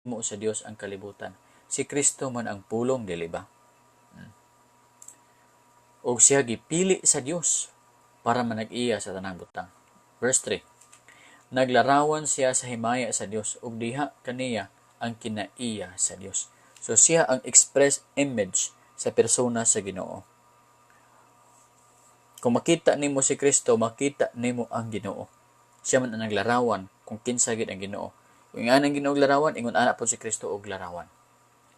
Sa Dios ang kalibutan. Si Kristo man ang pulong, dili ba? Og siya gipili sa Dios para manag-iya sa tanang butang. Verse 3. Naglarawan siya sa himaya sa Dios ug diha kaniya ang kinaiya sa Dios. So siya ang express image sa persona sa Ginoo. Kung makita nimo si Kristo, makita nimo ang Ginoo. Siya man ang naglarawan kung kinsa gid ang Ginoo. Kung ingana ang Ginoo larawan, ingon ana pod si Kristo og larawan.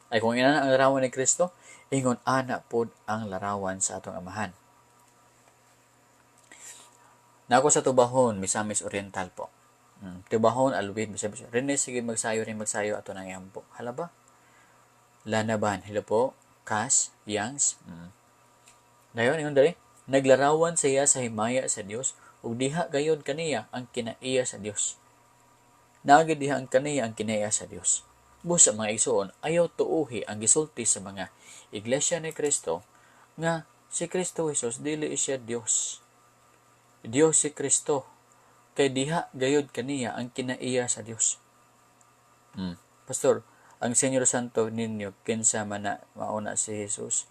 Ay, kung ingana ang larawan ni Kristo, ingon ana pod ang larawan sa atong Amahan. Nako sa Tubahon, Misamis Oriental po. Tubahon, Alwin, Misamis. Rene, sige, magsayo rin, magsayo ato nang ihampo. Hala ba? Lanaban, hello po. Kas, Yangs. Dayon, ingon dali. Naglarawan siya sa himaya sa Dios ug diha gayon kaniya ang kinaiya sa Dios. Naagi diha ang kaniya ang kinaiya sa Dios. Busa, mga igsoon, ayaw tuuhi ang gisulti sa mga Iglesia ni Kristo nga si Kristo Jesus dili siya Dios. Dios si Kristo kay diha gayod kaniya ang kinaiya sa Dios. Pastor, ang Señor Santo ninyo, kinsa man na? Mauna si Jesus.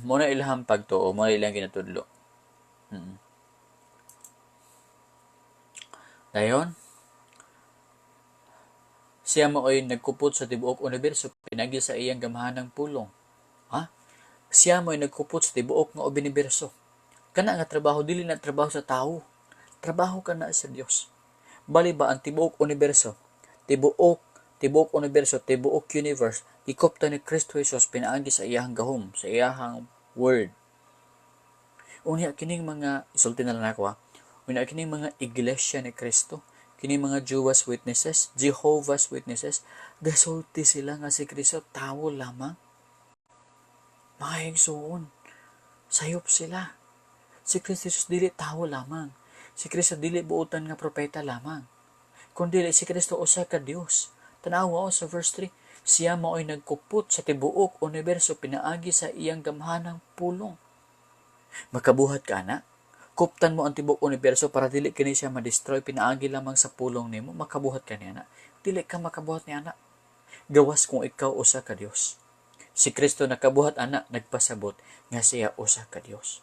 Mo na ilahang pagtuo, mo na ilang ginatudlo. Dayon, siya mao'y nagkupot sa tibuok universo pinagi sa iyang gamhanang pulong. Ha? Siya mo'y nagkupot sa tibuok nga universo. Kana nga trabaho, dili na trabaho sa tao. Trabaho kana sa Dios. Bali ba ang tibuok universo, tibuok tibuok universo, tibuok universe, gikuptan ni Kristo Jesus pinaagi sa iyahang gahom, sa iyahang word. Unya kining mga isulti na lang ako ha. Unya kining mga Iglesia ni Kristo, kini mga Jehovah's Witnesses, Jehovah's Witnesses, gasulti sila nga si Kristo tawo lamang. Mga igsoon, sayop sila. Si Kristo Jesus dili tawo lamang. Si Kristo dili buotan nga propeta lamang. Kundi si Kristo usa ka Dios. Tanawa sa verse 3, siya mao'y nagkupot sa tibuok universo pinaagi sa iyang gamhanang pulong. Makabuhat ka na? Kuptan mo ang tibuok universo para dili kini siya ma-destroy pinaagi lamang sa pulong nimo. Makabuhat ka niya na? Dili ka makabuhat niya na. Gawas kung ikaw usa ka Dios. Si Kristo nakabuhat ana, nagpasabot nga siya usa ka Dios.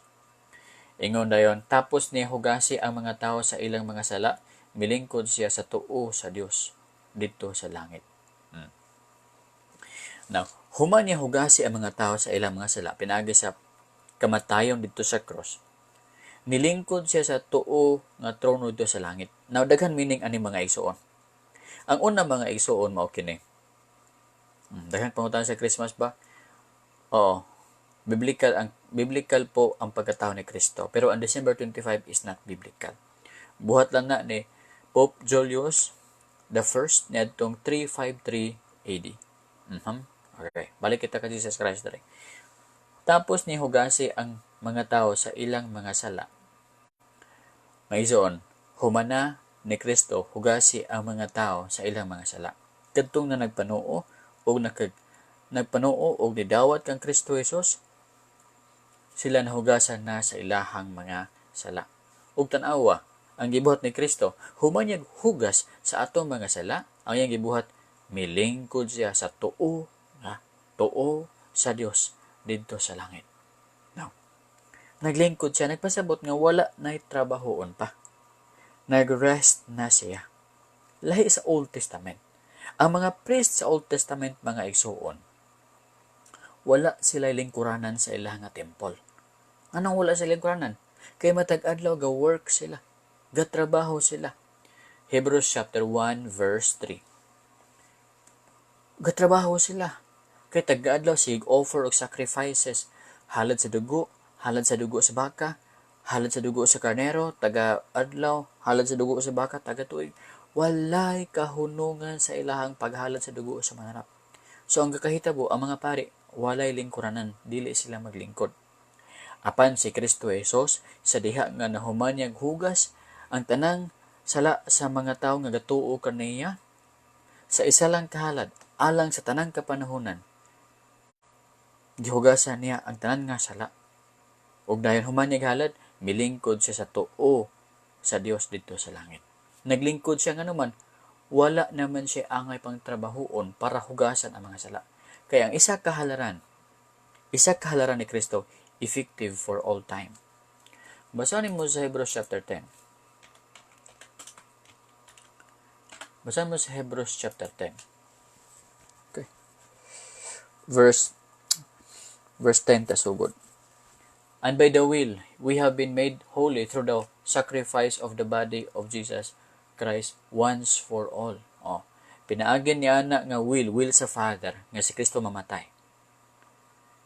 Ingon dayon, tapos niya hugasi ang mga tao sa ilang mga sala, milingkod siya sa tuo sa Dios didto sa langit. Now, human niya hugasi ang mga tao sa ilang mga sala pinaagi sa kamatayon didto sa cross, nilingkod siya sa tuo nga trono didto sa langit. Now, daghan meaning ani, mga igsoon. Ang una, mga igsoon, mao kini. Daghan pangutana sa Christmas ba? Oo. Biblical po ang pagkatao ni Kristo. Pero ang December 25 is not biblical. Buhat lang na ni Pope Julius the First niadtong 353 AD. Okay, balik kita ka Jesus Christ diri. Tapos ni hugasi ang mga tao sa ilang mga sala. Mga, humana ni Kristo hugasi ang mga tao sa ilang mga sala. Kadtong na nagpanuo og nagpanuo og nidawat kang Kristo Jesus, sila nahugasan na sa ilahang mga sala. Ug tan-awa, ang gibuhat ni Kristo, human niya hugas sa atong mga sala, ang iyang gibuhat, milingkod siya sa tuo nga tuo sa Dios didto sa langit. Now, naglingkod siya, nagpasabot nga wala na'y trabahoon pa. Nag-rest na siya. Lahi sa Old Testament. Ang mga priest sa Old Testament, mga igsuon, wala sila lingkuranan sa ilang nga temple. Anong wala sila lingkuranan? Kay matag adlaw ga work sila. Gatrabaho sila. Hebrews chapter 1 verse 3. Gatrabaho sila. Kay tag-adlaw sig offer og sacrifices, halad sa dugo, halad sa dugo sa baka, halad sa dugo sa karnero, taga adlaw, halad sa dugo sa baka, taga tuig. Walay kahunungan sa ilahang paghalad sa dugo sa manarap. So ang kakahitabo, ang mga pari, walay lingkuranan, dili sila maglingkod. Apan si Kristo Jesus, sa diha nga nahuman niyang hugas ang tanang sala sa mga tawo nga gatuo kaniya, sa isa lang kahalad, alang sa tanang kapanahonan, gihugasan niya ang tanan nga sala. Ug dayon human niya halad, milingkod siya sa tuo sa Dios didto sa langit. Naglingkod siya nga naman, Wala naman siya angay pang trabahuon para hugasan ang mga sala. Kaya ang isa kahalaran ni Kristo, effective for all time. Basahin mo sa Hebrews chapter 10. Basahin mo sa Hebrews chapter 10. Okay. Verse 10 tasugod. And by the will, we have been made holy through the sacrifice of the body of Jesus Christ once for all. Oh, pinaagin niya na nga will sa Father, nga si Kristo mamatay.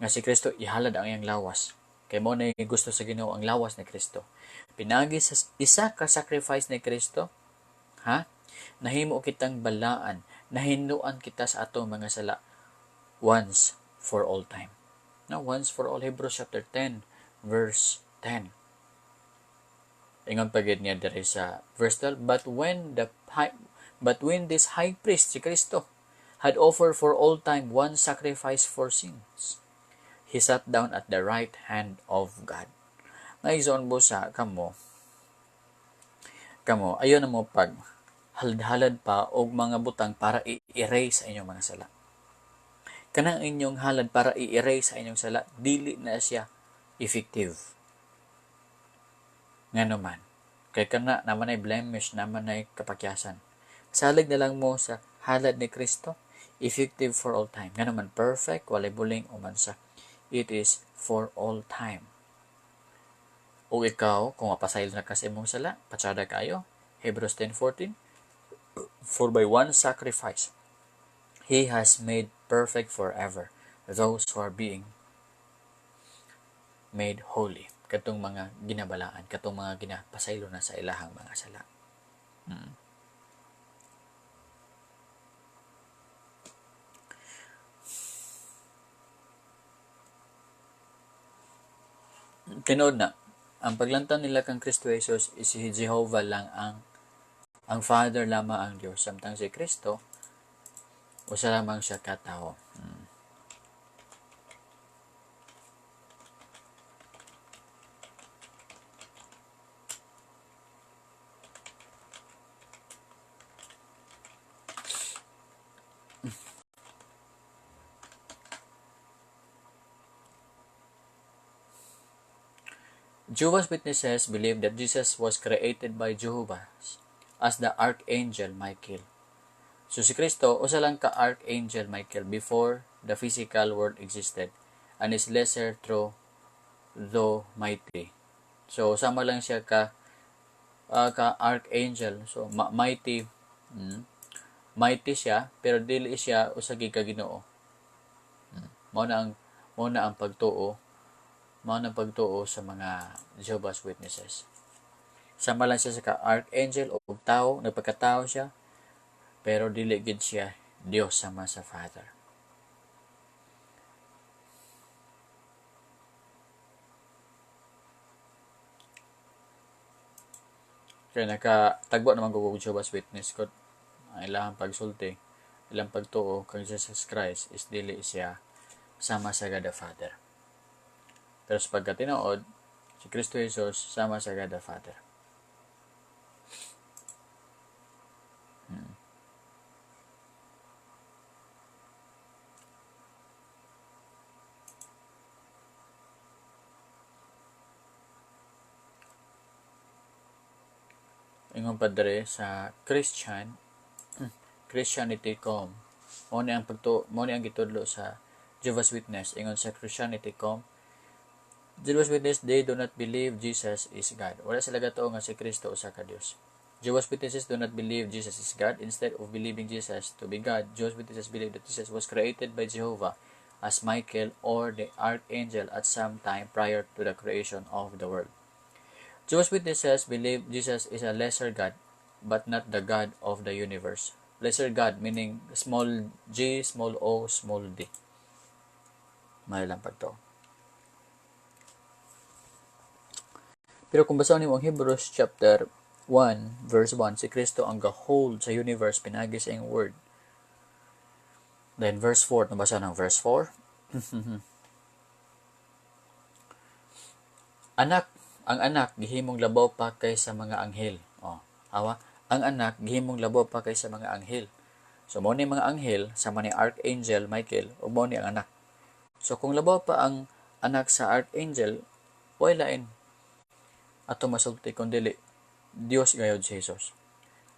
Nga si Kristo ihalad ang iyang lawas. Kay mo na gusto sa Ginoo ang lawas ni Kristo. Pinaagi sa isa ka sacrifice ni Kristo, ha? Nahimo kitang balaan, nahinuan kita sa atong mga sala once for all time. No, once for all, Hebrews chapter 10 verse 10. Ingon pagid niya diri sa verse 12, but when this high priest, si Kristo, had offered for all time one sacrifice for sins, he sat down at the right hand of God. Ngayon bo sa kamo ayon na mo pag halad-halad pa og mga butang para i-erase sa inyong mga sala. Kanang inyong halad para i-erase sa inyong sala, dili na siya effective. Ngano man, kay kana naman ay blemish, naman ay kapakyasan. Salig na lang mo sa halad ni Kristo, effective for all time. Ngano man, perfect, walay buling o mansa. It is for all time. O ikaw, kung mapasaylo na ka sa imong sala, patsada kayo. Hebrews 10:14, for by one sacrifice, He has made perfect forever those who are being made holy. Katong mga ginabalaan, katong mga ginapasaylo na sa ilahang mga sala. Tinuod na, ang paglantaw nila kang Kristo Jesus is si Jehovah lang ang Father lamang ang Diyos. Samtang si Kristo, usa lamang siya katawo. Jehovah's Witnesses believe that Jesus was created by Jehovah as the Archangel Michael. So si Kristo, usa lang ka Archangel Michael before the physical world existed and is lesser through though mighty. So sama lang siya ka Archangel. So mighty, mighty siya pero dili siya usa gyud ka Ginoo. Mao na ang pagtuo. Mao na pagtuo sa mga Jehovah's Witnesses. Sama lang siya sa ka-archangel o tao, nagpagkatao siya, pero dili gid siya Dios sama sa Father. Kaya nakatagbo naman ko Jehovah's Witness ko, ang ilang pagsulti, ilang pagtuo kang Jesus Christ is dili siya sama sa God the Father. Pero sa pagkatinood, si Kristo Jesus sama sa God the Father. Ingon pa dere sa Christianity.com. Mao ni ang pagtuo, mao ni ang gitudlo sa Jehovah's Witness. Ingon sa Christianity.com, Jehovah's Witness, they do not believe Jesus is God. Wala sila gatuo nga si Kristo usa ka Dios. Jehovah's Witnesses do not believe Jesus is God. Instead of believing Jesus to be God, Jehovah's Witnesses believe that Jesus was created by Jehovah as Michael or the Archangel at some time prior to the creation of the world. Jehovah's Witnesses believe Jesus is a lesser God, but not the God of the universe. Lesser God meaning small g, small o, small d. May lang pagtuo. Pero kung basahon nimo ang Hebrews chapter 1 verse 1, si Kristo ang ga-hold sa universe pinaagi sa iyang word. Then verse 4, nabasa ng verse 4. Anak, ang anak gihimong labaw pa kaysa mga anghel. Oh, awa, Ang anak gihimong labaw pa kaysa mga anghel. So mao ni mga anghel sama ni Archangel Michael ug mao ni ang anak. So kung labaw pa ang anak sa Archangel, way lain ato masulti kun dili Dios gayod si Jesus.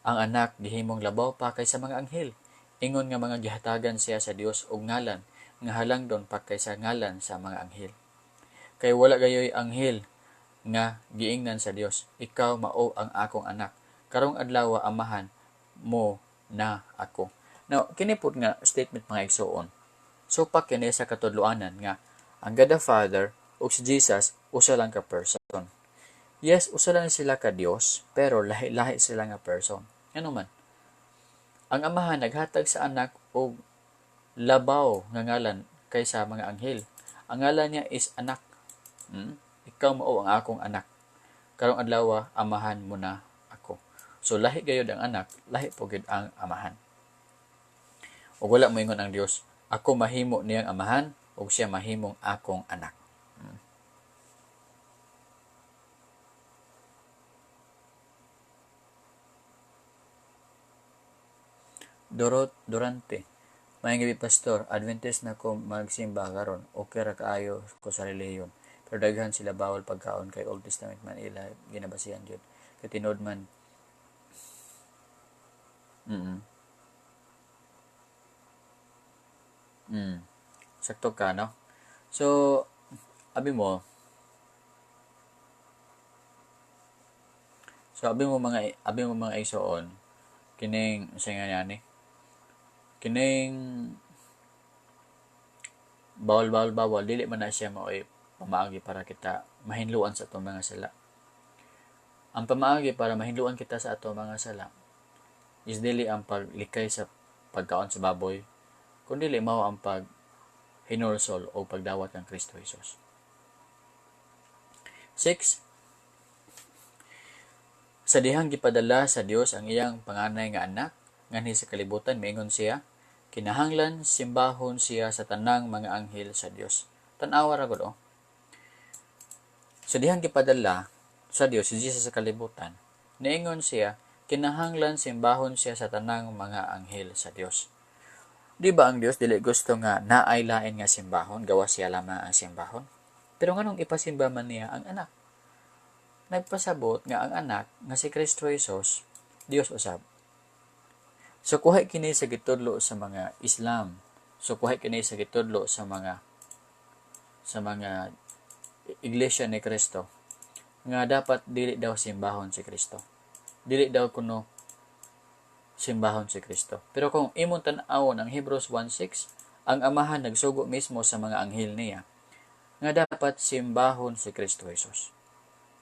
Ang anak gihimong labaw pa kaysa mga anghel. Ingon nga mga gihatagan siya sa Dios og ngalan nga halangdon pa kaysa ngalan sa mga anghel. Kay wala gayoy anghel nga giingnan sa Dios, ikaw mao ang akong anak, karong adlaw amahan mo na ako. Now, kini pud nga statement mga igsuon. So pa kini sa katudloanan nga ang God the Father ug si Jesus usa lang ka person. Yes, usa lang sila ka Dios, pero lahi-lahi sila nga person. Ngano man? Ang amahan naghatag sa anak og labaw nga ngalan kaysa mga anghel. Ang ngalan niya is anak. Ikaw mao ang akong anak. Karong adlaw amahan mo na ako. So lahi gayud ang anak, lahi po gyud ang amahan. Ug wala moingon ang Dios, ako mahimo niyang amahan ug siya mahimong akong anak. Dorot Durante. Maayong gabi, Pastor. Adventist na ko magsimba karon. Okay ra kaayo ko sa relihiyon. Pero daghan sila bawal pagkaon kay Old Testament man ila ginabasihan jud. Kay tinuod man. Sakto ka, no? So, abi mo, so abi mo mga igsoon, kining sa nga ni kining bawal bawal bawal dili man na siya maoy pamaagi para kita mahinluan sa atong mga sala. Ang pamaagi para mahinluan kita sa atong mga sala is dili ang paglikay sa pagkaon sa baboy, kun dili mao ang paghinulsol o pagdawat kang Kristo Jesus. 6. Sa dihang gipadala sa Dios ang iyang panganay nga anak nganhi sa kalibutan, miingon siya, kinahanglan simbahon siya sa tanang mga anghel sa Dios. Tan-awa ra gud oh. Sa dihang gipadala sa Dios si Jesus sa kalibutan, niingon siya, kinahanglan simbahon siya sa tanang mga anghel sa Dios. Di ba ang Dios dili gusto nga naay lain nga simbahon, gawas siya lamang ang simbahon? Pero nganong ipasimba man niya ang anak? Nagpasabot nga ang anak nga si Kristo Jesus, Dios usab. So kuhay kini sa gitudlo sa mga Islam. So kuhay kini sa gitudlo sa mga Iglesia ni Kristo nga dapat dili daw simbahon si Kristo. Dili daw kuno simbahon si Kristo. Pero kung imong tan-awon ang Hebrews 1:6, ang amahan nagsugo mismo sa mga anghel niya nga dapat simbahon si Kristo Jesus.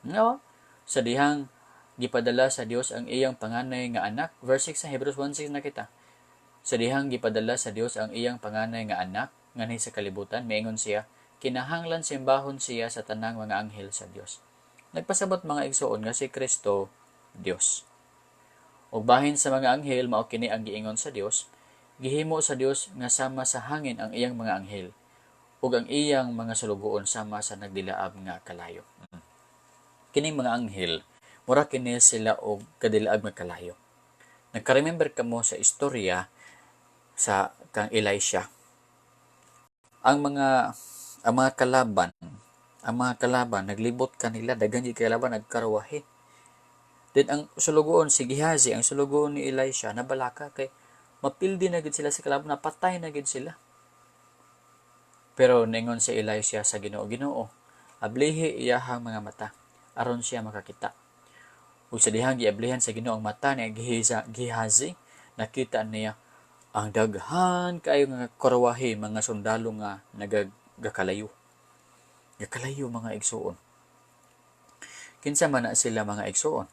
No? Sa dihang gipadala sa Dios ang iyang panganay nga anak, verse 6 sa Hebrews 1:6 na kita. Sa dihang gipadala sa Dios ang iyang panganay nga anak nganhi sa kalibutan, miingon siya, kinahanglan simbahon siya sa tanang mga anghel sa Dios. Nagpasabot mga igsoon nga si Kristo Dios. Ug bahin sa mga anghel mao kini ang giingon sa Dios, gihimo sa Dios nga sama sa hangin ang iyang mga anghel ug ang iyang mga sulugoon sama sa nagdilaab nga kalayo. Kining mga anghel, mura kini sila og kadilaab nga kalayo. Nagka-remember kamo sa istorya sa kang Elisha. Ang mga kalaban naglibot kanila, daghan gyud kalaban, nagkarwahe. Then ang sulugoon si Gehazi, ang sulugoon ni Elisha, nabalaka kay mapildi na gid sila sa kalaban, napatay na gid sila. Pero ningon si Elisha sa Ginoo, Ginoo, ablihi iyahang mga mata aron siya makakita. Ug sa dihang giablihan sa Ginoo ang mata ni Gehazi, nakita niya ang daghan kaayo nga karwahe, mga sundalo nga nagakalayo. Gakalayo mga igsuon. Kinsa man na sila mga igsuon?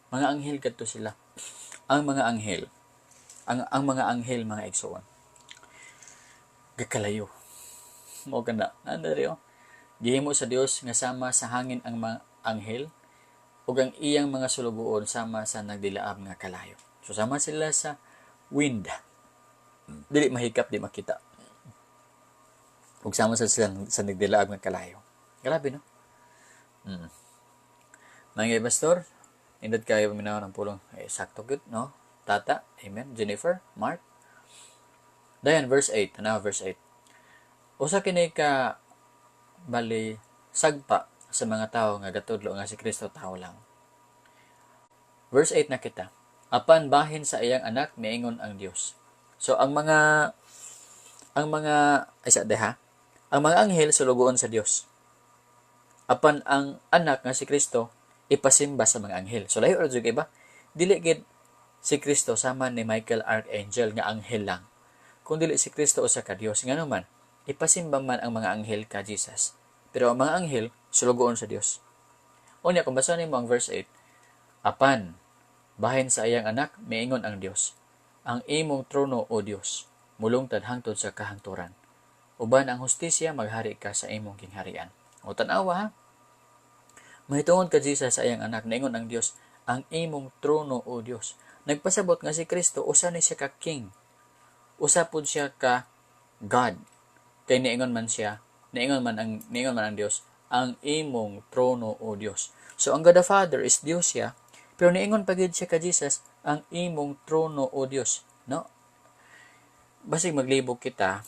Mga anghel kadto sila. Ang mga anghel, ang mga anghel mga igsuon. Gakalayo. Mao kana. Ano ri oh? Gihimo sa Dios nga sama sa hangin ang mga anghel ug ang iyang mga sulugoon sama sa nagdilaab nga kalayo. So sama sila sa wind. Dili mahikap, di makita. Ug sama sa sila sa nagdilaab nga kalayo. Grabe no? Mga pastor, Nindot kayo paminaw ng pulong. Eh, sakto good, no? Tata, amen. Jennifer, Mark. Dayon, verse 8. Tanaw, verse 8. Usa kini ka bali sagpa sa mga tao nga gatudlo nga si Kristo tao lang. Verse 8 na kita. Apan bahin sa iyang anak, miingon ang Dios. So ang mga ay sa deha, ang mga anghel sulugoon sa Dios. Apan ang anak nga si Kristo ipasimba sa mga anghel. So lahi ra jud iba. Dili gid si Kristo sama ni Michael Archangel nga anghel lang. Kung dili, si Kristo usa ka Dios, ngano man ipasimba man ang mga anghel ka Jesus? Pero ang mga anghel sulugoon sa Dios. Unya, kung basahin mo ang verse 8, apan bahin sa iyang anak, miingon ang Dios, ang imong trono, O Dios, mulungtad hangtod sa kahangturan. Uban ang hustisya maghari ka sa imong gingharian. O tan-awa ha. Mahitungod ka Jesus sa iyang anak, niingon ang Dios, ang imong trono, O Dios. Nagpasabot nga si Kristo usa ni siya ka king. Usa pud siya ka God. Kay niingon man siya, niingon man ang Dios, ang imong trono, O Dios. So ang God the Father is Dios siya, pero niingon pa gid siya ka Jesus, ang imong trono, O Dios, no? Basig maglibog kita,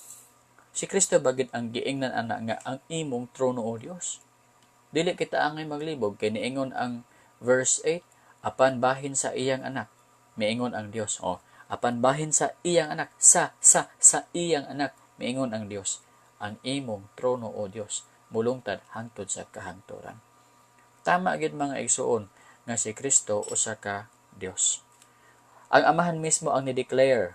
si Kristo ba gid ang giingnan ana nga ang imong trono, O Dios? Dili kita angay maglibog kay niingon ang verse 8, apan bahin sa iyang anak, miingon ang Dios. O, apan bahin sa iyang anak, sa iyang anak, miingon ang Dios, ang imong trono, O Dios, mulungtad hangtod sa kahangturan. Tama gid, mga igsuon, nga si Kristo usa ka Dios. Ang Amahan mismo ang ni-declare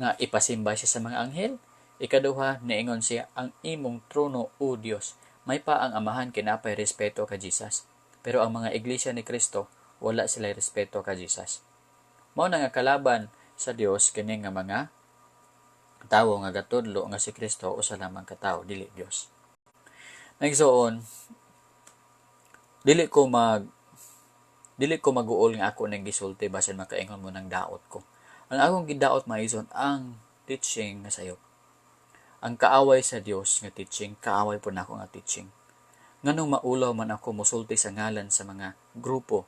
nga ipasimba siya sa mga anghel. Ikaduha, niingon siya, ang imong trono, O Dios. May pa ang Amahan kinapay respeto ka Jesus. Pero ang mga iglesia ni Kristo, wala sila respeto ka Jesus. Mao na nga kalaban sa Dios kini nga mga tawo nga gatudlo nga si Kristo usa lamang ka tawo, dili Dios. Nagsuon, dili ko maguol nga ako nang gisulti, basin makaingon mo ng daot ko. Ang akong gidaot, mga igsoon, ang teaching nga sayop. Ang kaaway sa Dios nga teaching, kaaway po nako nga teaching. Nganong maulaw man ako musulti sa ngalan sa mga grupo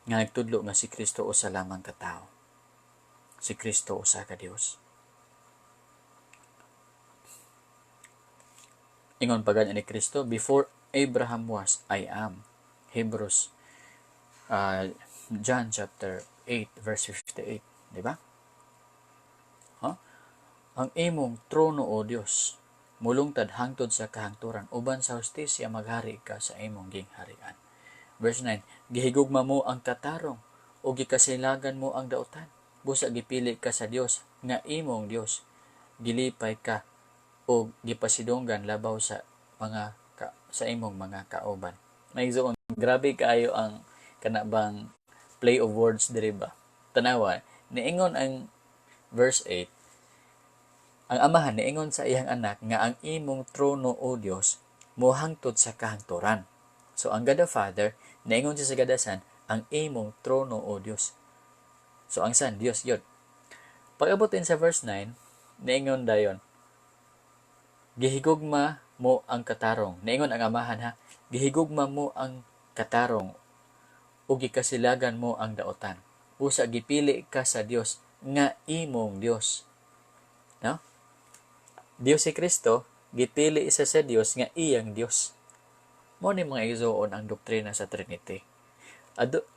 nga nagtudlo nga si Kristo usa lamang ka tawo? Si Kristo usa ka Dios. Ingon pa gani ni Kristo, "Before Abraham was, I am." Hebrews, John chapter 8 verse 58, di ba? Huh? Ang imong trono, O Dios, mulungtad hangtod sa kahangturan, uban sa hustisya maghari ka sa imong gingharian. Verse 9, gihigugma mo ang katarong o gikasilagan mo ang dautan. Busa gipili ka sa Dios nga imong Dios. Gilipay ka o gipasidunggan labaw sa imong mga kauban. May igsoon, grabe kaayo ang kana bang play of words diri ba? Tanawa, niingon ang verse 8, ang Amahan niingon sa iyang anak nga ang imong trono, O Dios, mohangtod sa kahangturan. So ang God the Father niingon siya sa God the Son, ang imong trono, O Dios. So ang Son, Dios yun. Pag-abot din sa verse 9, niingon dayon, gihigugma mo ang katarong. Niingon ang Amahan ha, gihigugma mo ang katarong ug gikasilagan mo ang daotan. Usa gipili ka sa Dios nga imong Dios. No? Dios si Kristo, gipili isa sa Dios nga iyang Dios. Mao ni, mga igsoon, ang doktrina sa Trinity.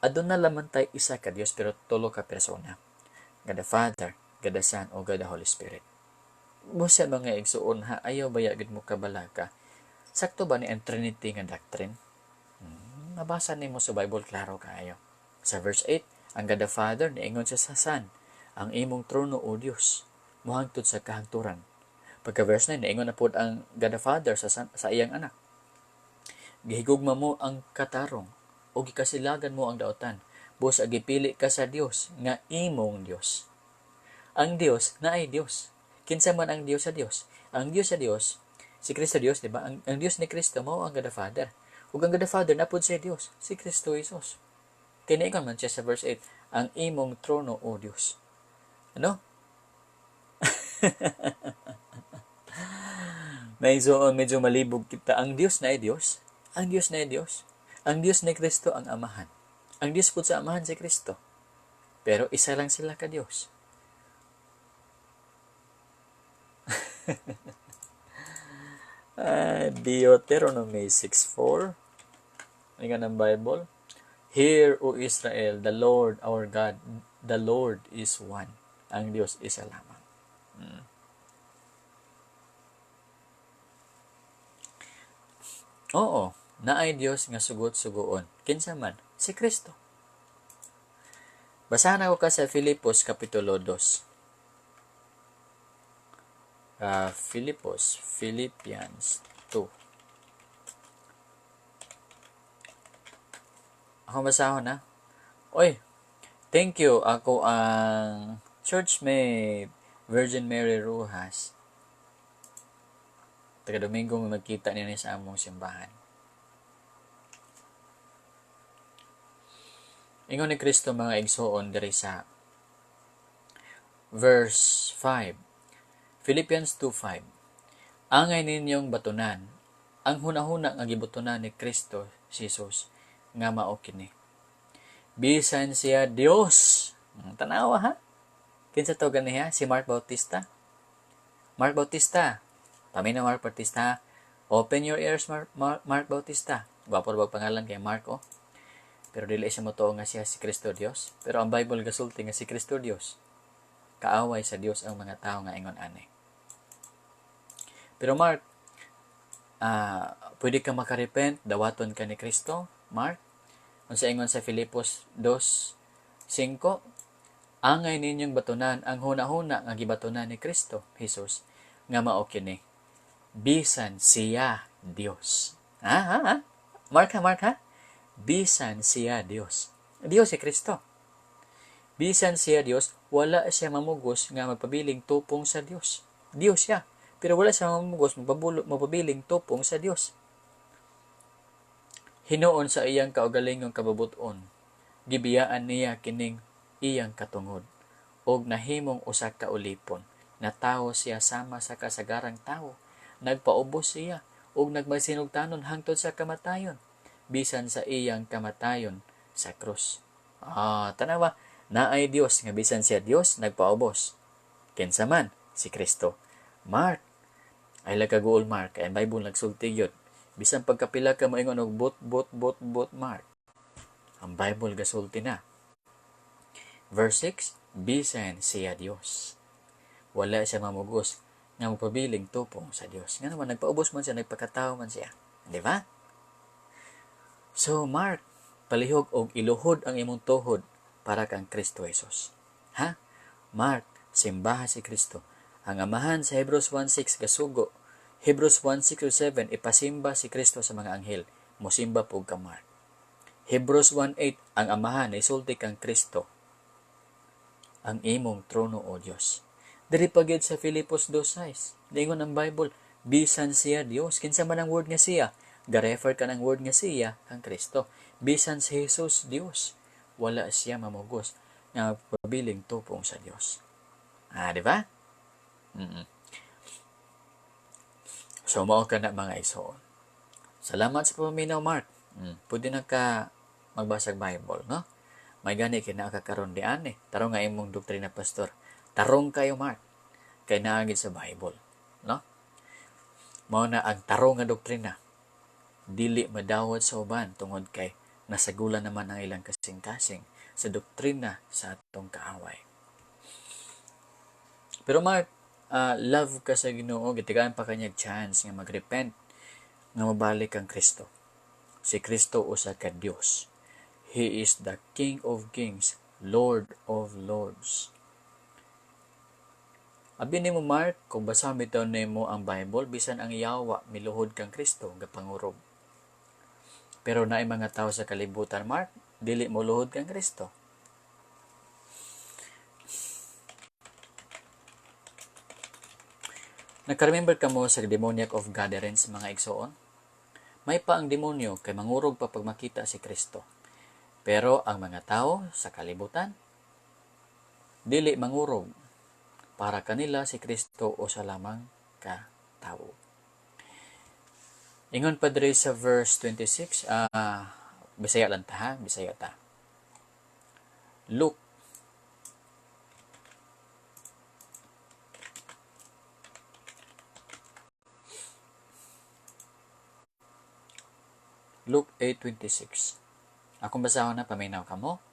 Aduna lamang tay isa ka Dios pero tulo ka persona. God the Father, God the Son, o God the Holy Spirit. Busa, mga igsoon ha, ayaw baya gid mo kabalaka. Sakto ba ni ang Trinity nga doctrine? Mabasa nimo sa Bible, klaro kaayo. Sa verse 8, ang God the Father niingon siya sa Son, ang imong trono, O Dios, mohangtod sa kahangturan. Pagka verse 9, niingon na pod ang God the Father sa iyang anak. Gihigugma mo ang katarong o gikasilagan mo ang daotan. Busa gipili ka sa Dios nga imong Dios. Ang Dios na ay Dios. Kinsa man ang Dios sa Dios? Ang Dios sa Dios, si Kristo Dios, di ba? Ang Dios ni Kristo mao ang God the Father. Ug ang God the Father napud sa Dios, si Kristo Jesus. Kay niingon man siya sa verse 8, ang imong trono, O Dios. Ano? Medyo malibog kita. Ang Dios na ay Dios. Ang Dios na ay Dios. Ang Dios ni Kristo ang Amahan. Ang Dios pud sa Amahan si Kristo. Pero isa lang sila ka Dios. Deuteronomy 6:4. Ano nga ng Bible? "Hear, O Israel, the Lord our God, the Lord is one." Ang Dios isa lamang. Oo, naay Dios nga sugot-sugoon. Kinsa man? Si Kristo. Basahan ako ka sa Filipos Kapitulo 2. Filipos, Philippians 2. Ako basahon na. Oy, thank you. Ako ang churchmate, Virgin Mary Rojas. Taga Domingo magkita niya sa among simbahan. Ingon ni Kristo, mga igsoon, diri sa verse 5. Philippians 2:5. "Angay ninyong batunan ang hunahuna nga gibutunan ni Kristo Jesus nga mao kini. Bisan siya Dios." Tanawa ha. Kinsa to ganiha? Si Mark Bautista. Mark Bautista. Paminaw, Mark Bautista. Open your ears, Mark Bautista. Gwapo ba pangalan kay Mark, oh? Pero dili siya motoo nga siya si Kristo Dios. Pero ang Bible gasulti nga si Kristo Dios. Kaaway sa Dios ang mga tao nga ingon ani. Pero Mark, pwede ka makarepent, dawaton ka ni Kristo, Mark. Unsa ingon sa Filipos 2:5? "Angay ninyong batunan ang hunahuna nga gibatunan ni Kristo Jesus nga mao kini. Bisan siya Dios." Ha, ha, ha? Mark ha, Mark ha? Bisan siya Dios. Dios si Kristo. Bisan siya Dios, wala siya mamugos nga magpabiling tupong sa Dios. Dios siya, pero wala siya mamugos magpabiling tupong sa Dios. "Hinuon sa iyang kaugalingong kabubuton, gibiyaan niya kining iyang katungod og nahimong usa ka ulipon. Natawo siya sama sa kasagarang tawo. Nagpaubos siya og nagmasinugtanon hangtod sa kamatayon, bisan sa iyang kamatayon sa krus." Tanawa, naay Dios nga bisan siya Dios nagpaubos. Kinsa man? Si Kristo. Mark, ay lagaguol Mark, kay ang Bible nagsulti gyud. Bisan pagkapila ka moingon og bot bot bot bot, Mark. Ang Bible gasulti na. Verse 6, bisan siya Dios, wala siya mamugos nga magpabiling tupong sa Dios. Nga naman, nagpaubos man siya, nagpakatao man siya. Di ba? So, Mark, palihog og iluhod ang imong tuhod para kang Kristo Jesus. Ha? Mark, simbaha si Kristo. Ang Amahan sa Hebrews 1:6 gasugo. Hebrews 1:6-7, ipasimba si Kristo sa mga anghel. Musimba pug ka, Mark. Hebrews 1:8, ang Amahan isulti kang Kristo. "Ang imong trono, O Dios." Diri pa gyud sa Filipos 2:6. Ningon ang Bible, bisan siya Dios. Kinsa man ang word nga siya? Ga-refer ka ng word nga siya kang Kristo. Bisan si Jesus Dios, wala siya mamugos nga pabiling tupong sa Dios. Di ba? So, mao ka na, mga igsoon. Salamat sa paminaw, Mark. Pwede na ka magbasag Bible, no? May gani kay naa ka karon di ani. Tarong nga imong doktrina, pastor. Tarong kayo, Mark. Kay naa gid sa Bible, no? Mao na ang tarong nga doktrina. Dili madawat sa uban tungod kay nasagulan naman ang ilang kasing-kasing sa doktrina sa atong kaaway. Pero Mark, love ka sa Ginoo, gitigaan pa kanya chance nga magrepent, nga mabalik ang Kristo. Si Kristo usa ka Dios. He is the King of Kings, Lord of Lords. Abi nimo, Mark, kung basa bitaw nimo ang Bible, bisan ang yawa miluhod kang Kristo gapangurog. Pero naay mga tao sa kalibutan, Mark, dili mo luhod kang Kristo. Naka-remember ka mo sa demoniac of Gadarenes, mga igsoon? May pa ang demonyo kay mangurog pa pag makita si Kristo. Pero ang mga tao sa kalibutan, dili mangurog. Para kanila si Kristo usa lamang ka tawo. Ingon pa diri sa verse 26, Bisaya lang ta ha, Bisaya ta. Luke Luke 8:26. Akong basahon na, paminaw kamo.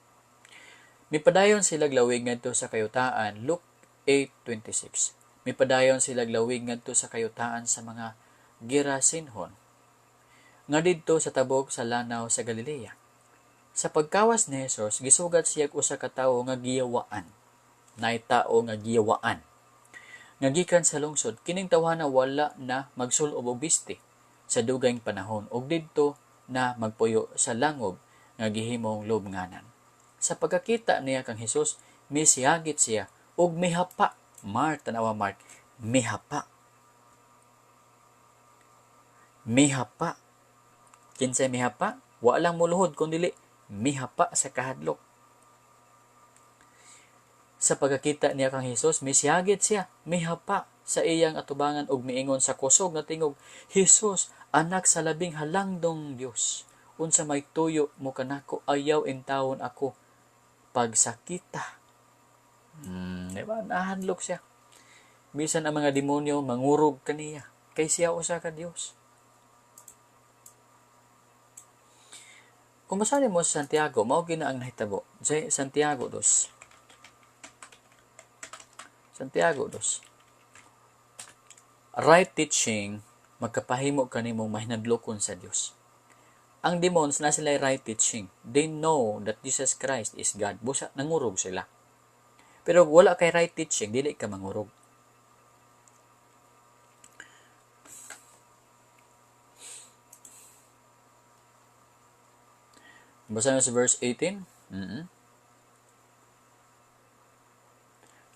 Mipadayon sila lawig ngadto sa kayutaan. Luke 8:26. Mipadayon sila lawig ngadto sa kayutaan sa mga Gerasenhon, nga didto sa tabok sa lanaw sa Galilea. Sa pagkawas ni Jesus, gisugat siya usa ka tawo nga giyawaan. Naay tao nga giyawaan nga gikan sa lungsod. Kining tawhana wala na magsul-ob og bisti sa dugayng panahon ug didto na magpuyo sa langob nga gihimong lubnganan. Sa pagkakita niya kang Hesus, misiyagit siya ug mihapa. Mark, tanawa Mark, mihapa. Mihapa. Kinsay mihapa? Wa lang muluhod kun dili mihapa sa kahadlok. Sa pagkakita niya kang Hesus, misiyagit siya, mihapa sa iyang atubangan ug miingon sa kusog nga tingog, "Hesus, anak sa labing halangdong Dios, unsa may tuyo mo kanako? Ayaw intawon ako pagsakita." Di ba? Nahadlok siya. Bisan ang mga demonyo mangurog kaniya kay siya usa ka Dios. Kung basahin mo sa Santiago, mao gyud na ang nahitabo. Santiago 2. Santiago 2. Right teaching, magkapahimo kanimong mahinadlokon sa Dios. Ang demons na sila right teaching. They know that Jesus Christ is God. Busa nangurog sila. Pero wala kay right teaching, dili ka mangurog. Basa na sa verse 18.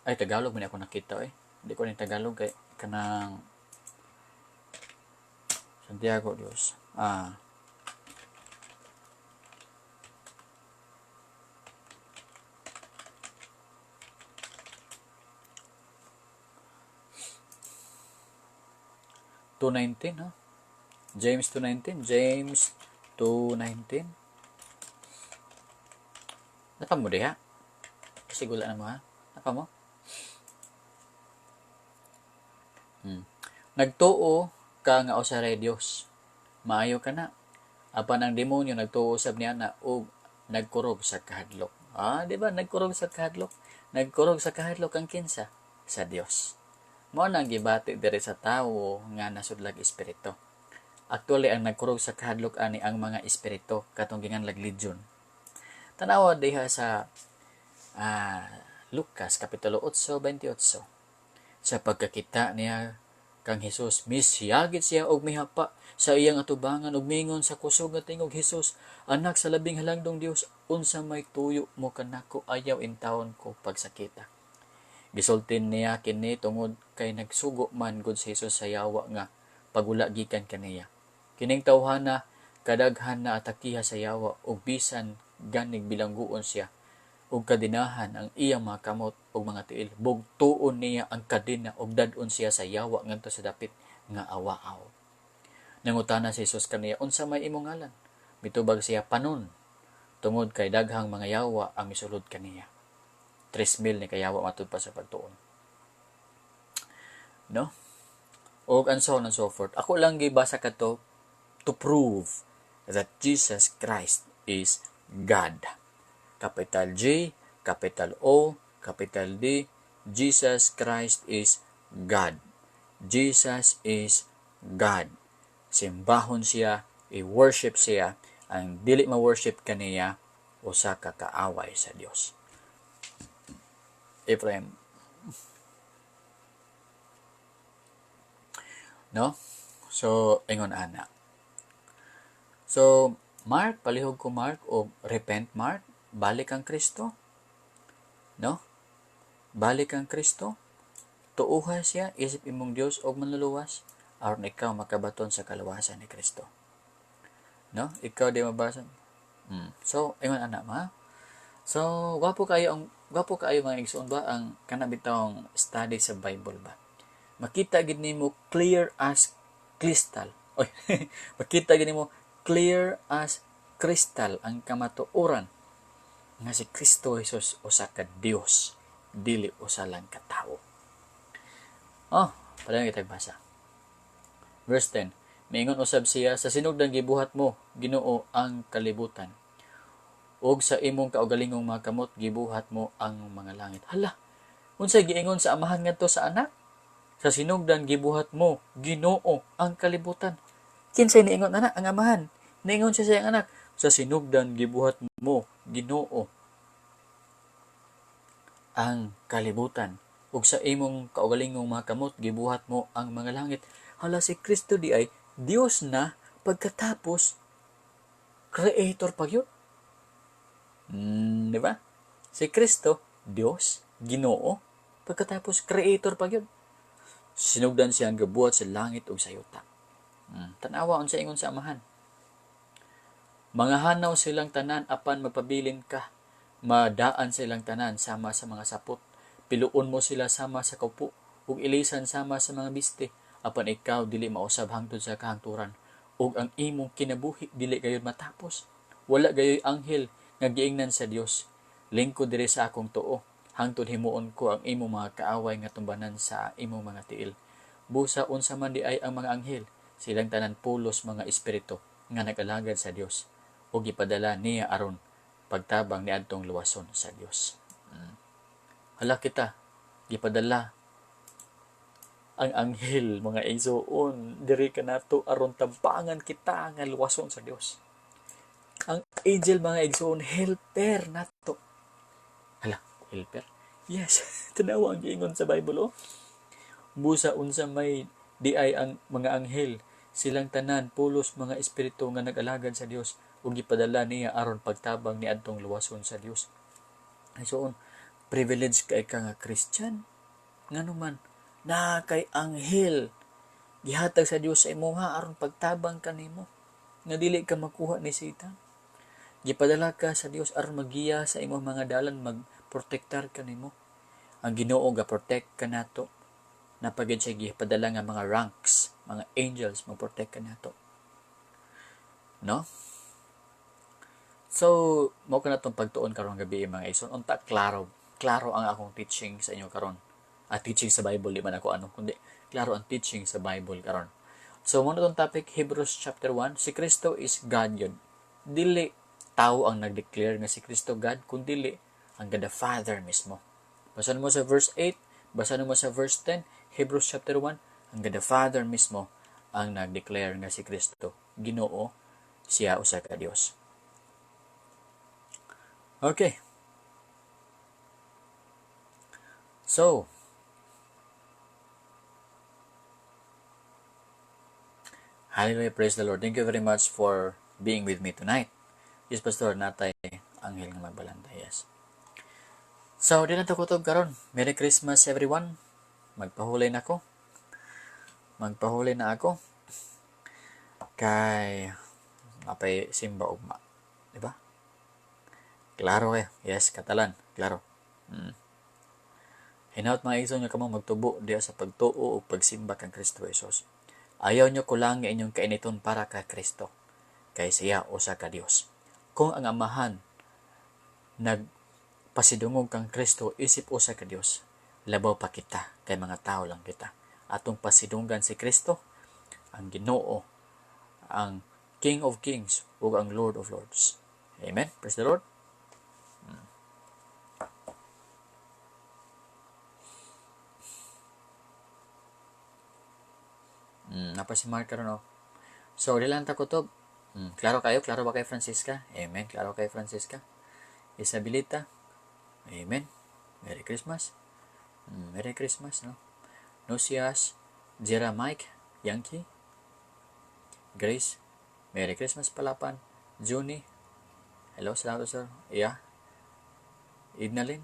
Ay, Tagalog man ako nakita eh. Hindi ko ni Tagalog kay kanang Santiago Dios. Ah. 2:19, ha? James 2:19. James 2:19. Napa mo diha? Kasi gula na mo, ha? Napa mo? Nagtuo ka nga usa ray Dios. Maayo ka na. Apan ang demonyo nagtuo usab niya na og nagkurog sa kahadlok. Ah, di ba? Nagkurog sa kahadlok. Nagkurog sa kahadlok ang kinsa? Sa Dios. Mao nang gibati diri sa tawo nga nasudlag espiritu. Actually, ang nagkurog sa kahadlok ani ang mga espiritu katong ginganlag legion. Tanawa diha sa Lucas kapitulo 8:28. Sa pagkakita niya kang Hesus, misiyagit siya og mihapa sa iyang atubangan ug mingon sa kusog nga tingog, "Hesus, anak sa labing halangdong Dios, unsa may tuyo mo kanako? Ayaw intawon ko pagsakita." Gisultin niya kini tungod kay nagsugo man gud si Hesus sa yawa nga pagula gikan kaniya. Kining tawhana kadaghan na atakiha sa yawa ug bisan ganig bilangguon siya ug kadinahan ang iyang mga kamot ug mga tiil, bugtuon niya ang kadena ug dad-on siya sa yawa ngadto sa dapit nga awaaw. Nangutana si Hesus kaniya, "Unsa may imong ngalan?" Mitubag siya, "Panon," tungod kay daghang mga yawa ang misulod kaniya. 3,000 ni kayawa matud pa sa pagtuon. No? Og and so on and so forth. Ako lang gibasa kadto to prove that Jesus Christ is God. Capital G, capital O, capital D, Jesus Christ is God. Jesus is God. Simbahon siya, i-worship siya. Ang dili ma-worship kaniya, usa ka kaaway sa Dios. Ephraim. No? So, ingon ana. So, Mark, palihog ko Mark, o repent Mark, balik ang Kristo. No? Balik ang Kristo. Tuuha siya, isip imong Dios og manluluwas, aron ikaw makabaton sa kaluwasan ni Kristo. No? Ikaw di mabasa. So, ingon ana ma. So, gwapo kaayo mga igsoon ba ang kana bitawng study sa Bible ba. Makita gid nimo clear as crystal. Oy, makita gid nimo clear as crystal ang kamatuoran Nga si Kristo Jesus usa ka Dios, dili usa lang ka tawo. Oh, padayon kita basa. Verse 10. Miingon usab siya, sa sinugdan gibuhat mo, Ginoo, ang kalibutan. Ug sa imong kaugalingong mga kamot gibuhat mo ang mga langit. Hala, unsay giingon sa amahan ngadto sa anak? Sa sinugdan gibuhat mo, Ginoo, ang kalibutan. Kinsay niingon ana? Ang amahan. Niingon siya sa iyang anak, sa sinugdan gibuhat mo, Ginoo, ang kalibutan. Ug sa imong kaugalingong mga kamot gibuhat mo ang mga langit. Hala, si Kristo di ay Dios na pagkatapos creator pa gyud. Di ba? Si Kristo, Dios, Ginoo, pagkatapos creator pa gyud. Sinugdan siya ang gabuhat sa langit ug sa yuta. Tanawa unsa ingon sa amahan. Mga hanaw silang tanan apan magpabilin ka. Madaan silang tanan sama sa mga sapot. Piluon mo sila sama sa kaupo ug ilisan sama sa mga biste. Apan ikaw dili mausab hangtod sa kahangturan ug ang imong kinabuhi dili gayud matapos. Wala gayoy anghel nga giingnan sa Dios, lingkod diri sa akong tuo hangtod himuon ko ang imong mga kaaway nga tumbanan sa imong mga tiil. Busa unsa man di ay ang mga anghel, silang tanan pulos mga espiritu nga nag-alagad sa Dios ug gipadala niya aron pagtabang niadtong luwason sa Dios. Hala, kita gipadala ang anghel, mga igsoon, diri kanato aron tabangan kita nga luwason sa Dios. Ang angel, mga igsoon, helper nato. Hala, helper? Yes, tanawa ang giingon sa Bible, oh. Busa unsa may di ay ang mga anghel, silang tanan pulos mga espiritu nga nag-alagad sa Dios ug gipadala niya aron pagtabang niadtong luwason sa Dios. Igsoon, privilege kay ka nga Christian. Ngano man, na kay anghel gihatag sa Dios sa imuha aron pagtabang kanimo nga dili ka makuha ni Satan. Gipadala ka sa Dios aron magiya sa imong mga dalan, magprotektar kanimo. Ang Ginoo ga-protect kanato. Napagid siya gipadala nga mga ranks, mga angels magprotect kanato. No? So, mao ka na tong pagtuon karong gabi, mga igsoon. Unta klaro, klaro ang akong teaching sa inyo karon. Teaching sa Bible, di man ako ano, kundi klaro ang teaching sa Bible karon. So, mao na tong topic, Hebrews chapter 1, si Kristo is God yun. Dili tao ang nag-declare nga si Kristo God, kundi ang God the Father mismo. Basahan mo sa verse 8, basahan mo sa verse 10, Hebrews chapter 1, ang God the Father mismo ang nag-declare nga si Kristo Ginoo, siya usa ka Dios. Okay. So, hallelujah, praise the Lord. Thank you very much for being with me tonight. Yes, Pastor, natay anghel nga magbalantay. Yes. So, di na to kutob karon. Merry Christmas, everyone. Magpahulay na ako. Magpahulay na ako. Kay napay simba ugma. Diba? Klaro eh. Yes, Catalan. Klaro. Hinaut, mga igsoon, nga kamo magtubo diya sa pagtuo o pagsimba kang Kristo Jesus. Ayaw nyo kulang nga inyong kainiton para ka Kristo. Kay siya usa ka Dios. Kung ang amahan nagpasidungog kang Kristo isip usa ka Dios, labaw pa kita kay mga tao lang kita. Atong pasidunggan si Kristo, ang Ginoo, ang King of Kings ug ang Lord of Lords. Amen. Praise the Lord. Napa si Mark karon, oh. So, di lang ta kutob. Klaro kayo? Klaro ba kay Francisca? Amen. Klaro kay Francisca? Isabelita? Amen. Merry Christmas. Merry Christmas, no? Nosias, Jera Mike, Yankee, Grace, Merry Christmas Palapan, Junie, hello, salamat sir. Yeah. Idnalin,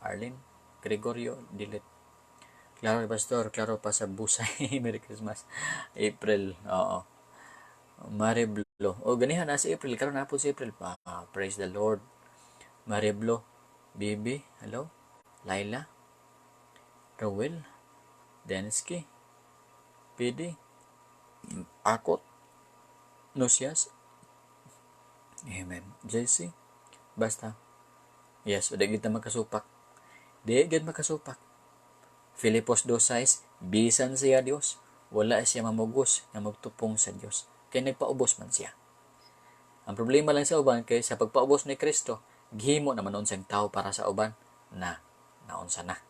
Arlene, Gregorio, Delete. Klaro, Pastor, klaro pa sa Busay. Merry Christmas. April, oo. Mariblo. O, ganihan na si April. Karon na po si April. Ah, praise the Lord. Mariblo. Bibi, hello. Laila. Rowel. Densky. PD. Akot. Nosias. Amen. JC. Basta. Yes, di kita makasupak. Di gid makasupak. Filipos 2:6, bisan siya Dios, wala siya mamugos nga magtupong sa Dios. Kay nagpaubos man siya. Ang problema lang sa uban kay sa pagpaubos ni Kristo, gihimo naman noon siyang tao para sa uban na naunsa na.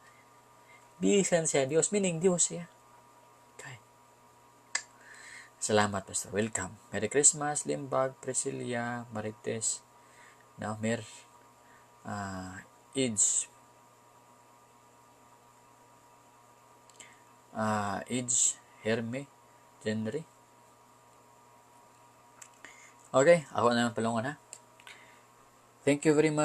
Bisan siya Dios, meaning Dios siya. Okay. Salamat, Pastor. Welcome. Merry Christmas, Limbag, Priscilla, Marites, no, Mer, Age, Herme, Henry. Okay, ako na lang palungan ha. Thank you very much.